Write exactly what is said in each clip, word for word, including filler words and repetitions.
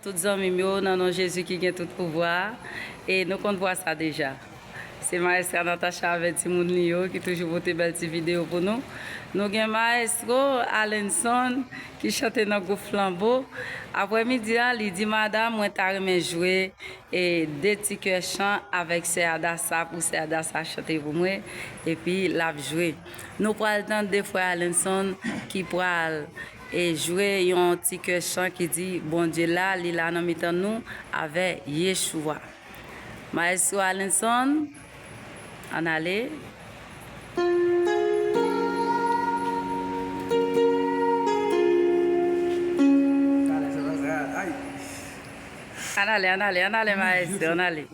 Tout zanmi m yo, nan non Jezi ki gen tout pouvwa a, e nou konn vwa sa deja. Se Maestra Natacha avè timoun li yo ki toujou pote bèl ti videyo pou nou. Nou gen Maestro Alenson ki chante nan gwoup Flanbo. Aprèmidi a, li di, "Madam, mwen ta renmen jwe e de ti kè chan avèk sè Adasa pou sè Adasa chante pou mwen." Epi l ap jwe. Nou pral tande frè Alenson ki pral e jwe yon ti kè chan ki di, "Bondye la, li la nan mitan nou avè Yeshua." Maestro Alenson, ann ale. Ann ale, ann ale, ann ale, maestro, ann ale.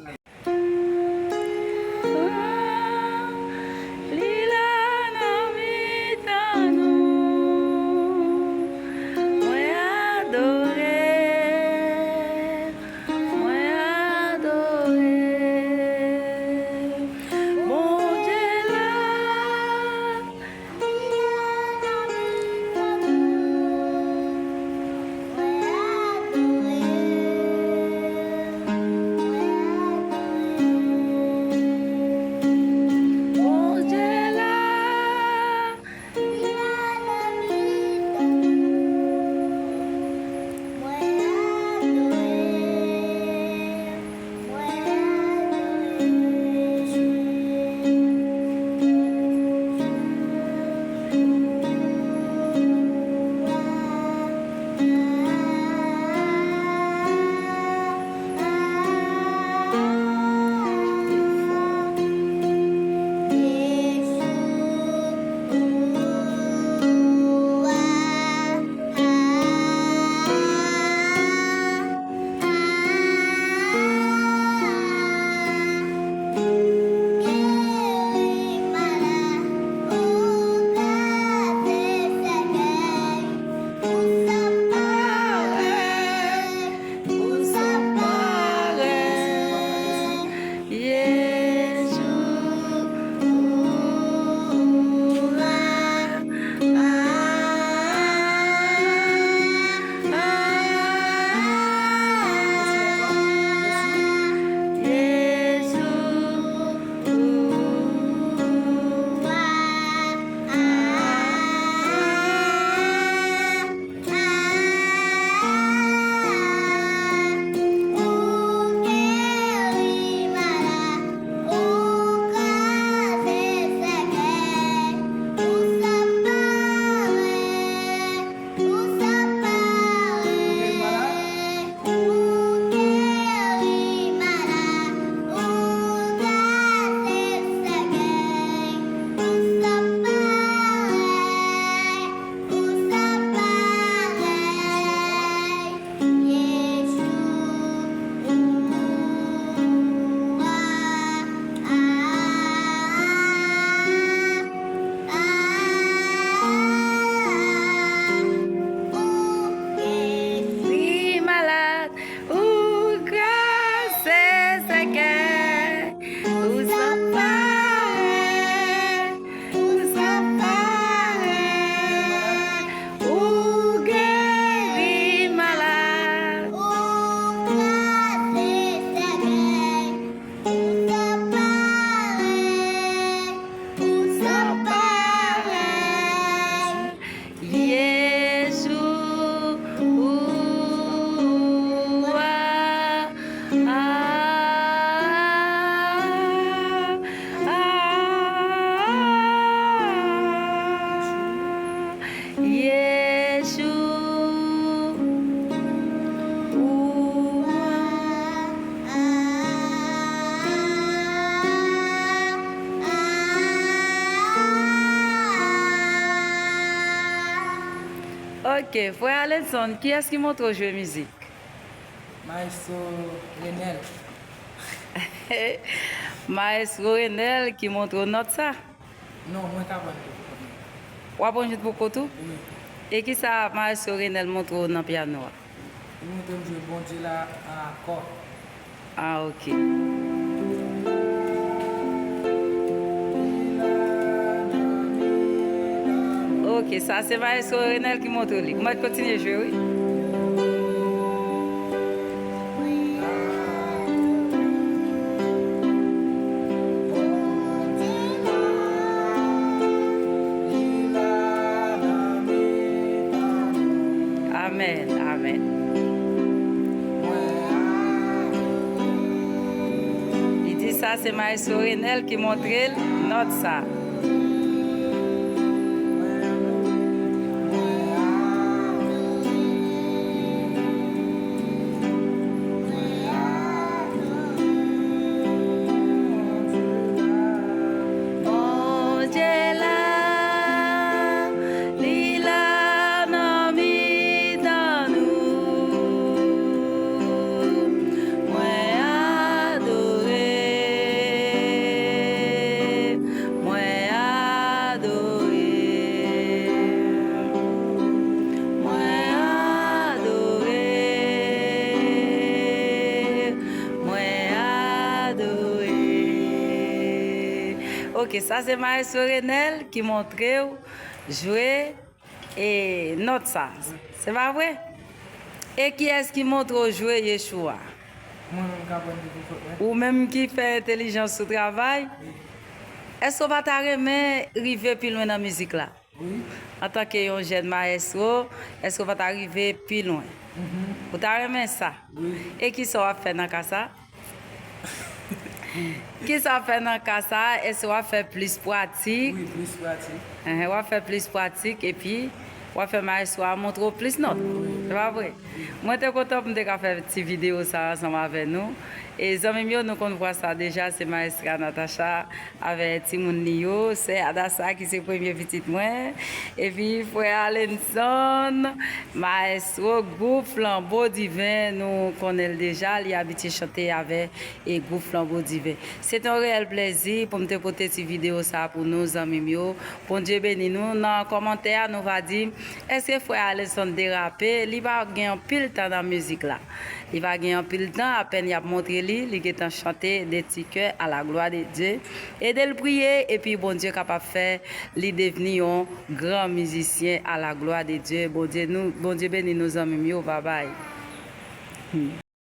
Li la nan mitan nou. Mwen adore, mwen adore. Bondye la. Li malad, ou grase Senyè, ou san parèy, ou san parèy, ou geri malad. Ou grase Senyè, ou san parèy, ou san parèy. Yeshua. Yeshua. Ok, frè Alenson, kiyès ki montre w jwe mizik? Maestro Renel. Maestro Renel ki montre w nòt sa? Non, mwen ka aprann jwe pou kont mwen. W aprann jwe pou kont ou? Wi. E kisa Maestro Renel montre w nan pyano a? Li montre m jwe Bondye la an akò. Ah, ok. Ok, sa se Maestro Renel ki montre w li. Ou mèt kontinye jwe, wi. Sa se Maestro Renel ki montre l nòt sa. Bondye la, li la nan mitan nou. Mwen adore, mwen adore, mwen adore, mwen adore. Ok, sa se Maestro Renel ki montre w jwe e nòt sa. Se pa vre? E kiyès ki montre w jwe Yeshua? Mwen menm k aprann li pou kont mwen. Ou menm ki fè entèlijans sou travay? Wi. Èske w pa ta renmen rive pi lwen nan mizik la? Wi. Antanke yon jèn mayestwo, èske w pa ta rive pi lwen? Mhm. Ou ta renmen sa? Wi. E kisa w ap fè nan ka sa? Kisa w ap fè nan ka sa a? Èske w ap fè plis pratik? Wi, plis pratik. Enhen, w ap fè plis pratik epi w ap fè mayestwo a montre w plis nòt. Wi. Se pa vre? Wi. Mwen te kontan pou m te ka fè ti videyo sa a ansanm avè nou. E zanmi m yo, nou konn vwa sa deja, se Maestra Natacha avè timoun li yo, sè Adasa ki se premye pitit mwen, epi frè Alenson, mayestwo gwoup Flanbo Diven, nou konnen l deja, li abitye chante avè e gwoup Flanbo Diven. Se te yon reyèl plèzi pou m te pote ti videyo sa a pou nou, zanmi m yo. Bondye beni nou. Nan kòmantè a, nou va di, èske frè Alenson derape? Li pa gen anpil tan nan mizik la. Li pa gen anpil tan, apèn y ap montre li, li gentan chante de ti kè à la gloire de Dieu. Ede l priye, epi Bondye kapab fè li devni yon gran mizisyen à la gloire de Dieu. Bondye nou, Bondye beni nou, zanmi m yo. Babay.